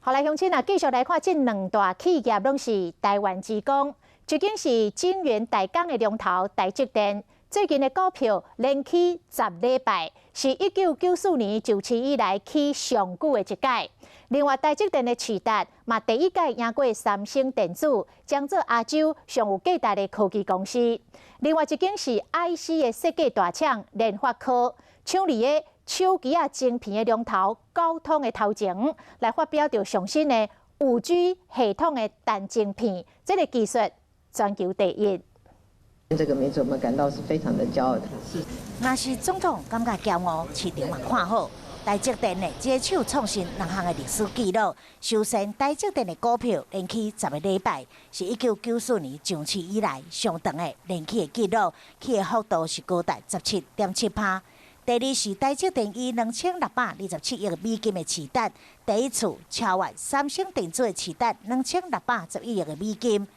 好來，鄉親啊，繼續來看這兩大企業攏是台灣之光。一間是晶圓代工的龍頭台積電，最近的股票連起10禮拜，是1994年上市以來起上久的一擺。另外，台積電的市值嘛第一擺贏過三星電子，將做亞洲上有價值的科技公司。另外一間是 IC 的設計大廠聯發科，搶佇个手機仔晶片的龍頭高通的頭前，來發表著上新的5G 系統的單晶片，這個技術全球第一。這個名字我們感到是非常的驕傲的。若是總統感覺驕傲，市場嘛看好。台積電的這手創新兩項的歷史紀錄，首先台積電的股票連起10個禮拜，是1994年上市以來上長的連起的紀錄，起的幅度是高達17.7趴。第二是台積電以2627億美金的市值，第一次超越三星電子的市值2611億美金，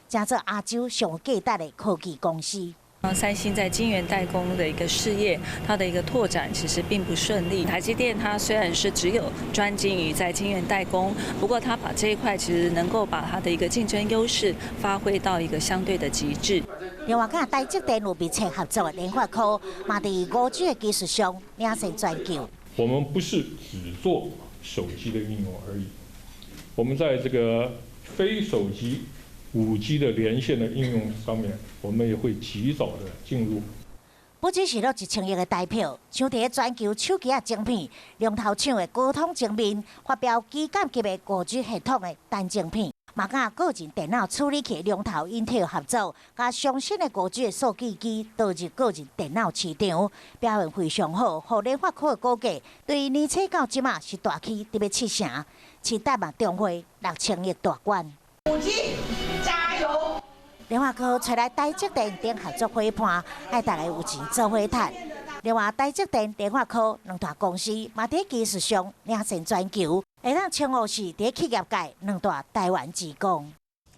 成做亞洲上有價值的科技公司。三星在晶圓代工的一個事業，它的一個拓展其實並不順利。台積電它雖然是只有專精於在晶圓代工，不過它把這一塊其實能夠把它的一個競爭優勢發揮到一個相對的極致。另外，佮台積電有密切合作的聯發科，嘛佇5G 的技術上領先全球。我們不是只做手機的應用而已，我們在這個非手機5G 的連線的應用上面，我們也會及早的進入。不只是落1000億的台票，像佇全球手機仔晶片龍頭廠的高通前面發表旗艦級的5G 系統的單晶片，嘛佮個人電腦處理器龍頭英特爾合作，共上新的5G 的數據機導入個人電腦市場，表現非常好。予聯發科的股價對年初到這馬是大起得欲七成，市值嘛重回6000億大關。5G 加油！聯發科揣來台積電等合作夥伴，愛大家有錢做伙趁。另外，台積電、聯發科兩大公司嘛佇技術上領先全球，會當稱呼是佇企業界兩大台灣之光。